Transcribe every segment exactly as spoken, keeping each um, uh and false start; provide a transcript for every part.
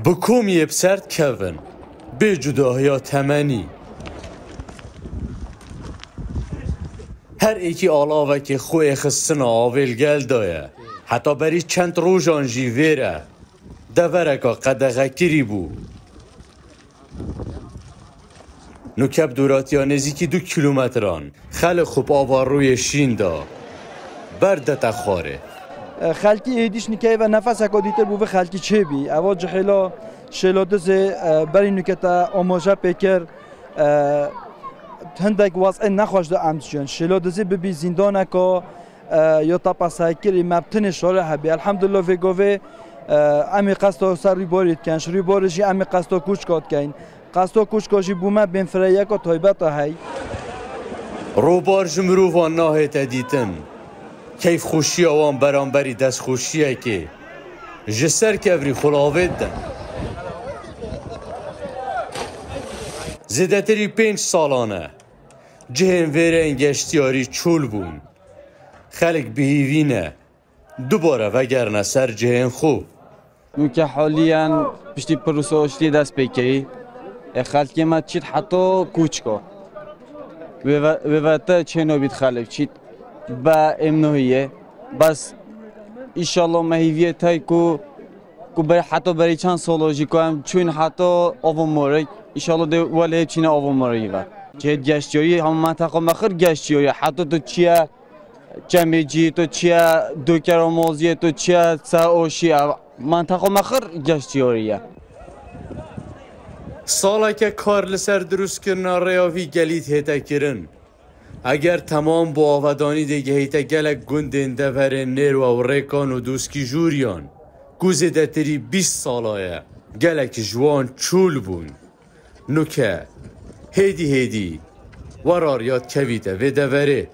Bi komiyê bi ser dikevin, bê cudahiya temenî. Her êkî alavekê xwe êxistina avê li gel de ye. Heta berî çend rojan jî vêre devereka qedexekirî bû. Nûke bi dûratiya nêzîkî du kîlometran xelk xwe bi ava rûyê şîn da. Berdete xwarê. Xelkî êdî ji nûkeyê ve nefeseka dîtir bû, vê xelkî çêbî. Eva cihêla Şêla Dizê, e, berî nûke te amaje pê kir, e, hindek wez'ê nexweş de em diçin. Şêla Dizê bibî zîndaneka, e, ya tapasayekirî me bi tinê şare hebî. Elhamdulillah vê govê, e, em ê qesta ser rûbarê dikin. Ji rûbarê jî em ê qesta kûçka dikeyn. Qesta kûçka jî bû me bên fireyeka taybet a hey. Rûbar ji mirovan nahête dîtin. Keyfxweşiya wan beramberî destxweşiyekê ji ser kevrî xulavê didin. Zêdetirî pênc salan e cihên vêreyên geştiyarî çûl bûn. Xelk bi hîvî ne dubare vegerine ser cihên xwe. Nûke haliyen piştî pirosa aştiyê dest pê kirî. Ê xelkê me çît heto kûçka. Wê ve-, wê vete çê nabît xelk çît. Be êm nahî ye. Bes, îşallah me hîviyê tey ku, ku ber-, heta berî çend sala jî ku em çûn heta ava Morik. Îşallah dê welê hê çîne ava Morikî ve. Cihê geştiyarî, hema menteqa me xir geştiyarî. Heta tu çiye Çemêcî, tu çiye Dukeramoziyê, tu çiye Seoşî, ev menteqa me xir geştiyarî ye. Saleke kar li ser dirustkirina rêya vî gelî hête kirin. Eger temam bo avedanî dê gehîte gelek gundên deverên Nêrwe û Rêkan û Dûskî Jûriyan, ku zêdetirî bîst sala ye, gelek ji wan çûl bûn. Nuke, hêdî hêdî, werar yad kevîte vê deverê.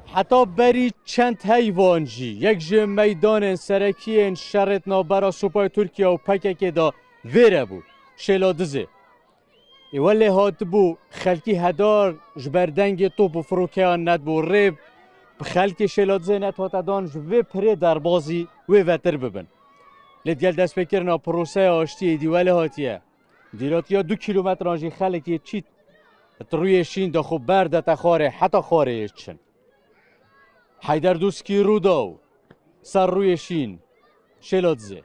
Heta berî çend heyvan jî yek ji meydanên serekî yên şerê di navbera Supayê Tirkiye û P K K de vêre bû, Şêla Dizê. Ê welê hatibû xelkî hedar ji ber dengê top û firokeyan nedibû rê, bi xelkê Şêla Dizê nedihate dan ji vê pirê derbazî wê vetir bibin. Lê digel destpêkirina proseya aştiyê êdî welê hatiye. Dîratiya du kîlometran jî xelkê çît di rûyê şîn de xwe berdete xwarê heta xwarê yê çin. Heyder Dûskî Rûdaw, ser rûyê şîn, Şêla Dizê.